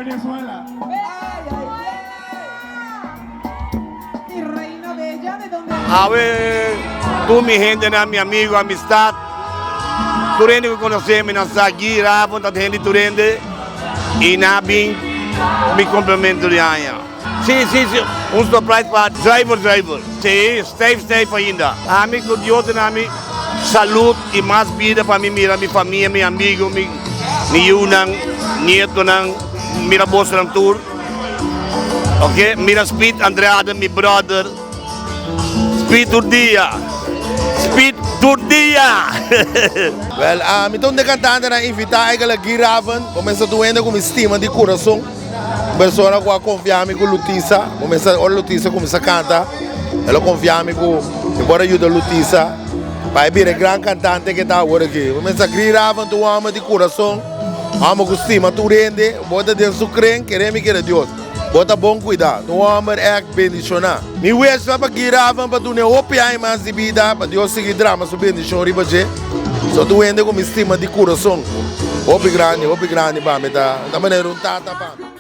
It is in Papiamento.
Venezuela. Ay, ay, ay. Mi reina bella, ¿de dónde Awe tur mi hendenan, mi amigo, amistad, tur hende ku konosé mi nan sa Guy Raven ta hende tur hende i nan a bin mi komplemento di aña. Sí, sí, sí, un surprise pa driver driver. Sí, stijf stijf ainda. Ami ku Dios duna mi salud i mas bida pa mi mira mi famia, mi amigo, mi mi yunan, nietonan, mira bosonan tur. Ok, mira Speed Andrade, mi brother. Speed tur dia. Speed tur dia. Wel, ami ta un de kantantenan invitá eigenlijk Guy Raven, bo mester ta un hende ku mi stima di kurason, un persona ku a konfia mi ku Lutisa, bo mester ora Lutisa kuminsá kanta, el a konfia mi ku mi por a yuda Lutisa pa e bira e gran kantante ke ta awor aki. Bo mester Guy Raven ta un hòmber di kurason, hòmber ku stima tur hende, bo ta den su kren, kere mi kere Dios. Bo ta bon cuida. Un homber echt bendiciona. Mi wens ta pa Guy Raven pa dune hopi aña mas di bida pa Dios sigui drama su bendicion riba dje. So tur hende cu mi stima di curason. Hopi grandi, hopi grandi pa mi ta. Ta manera un tata pa mi.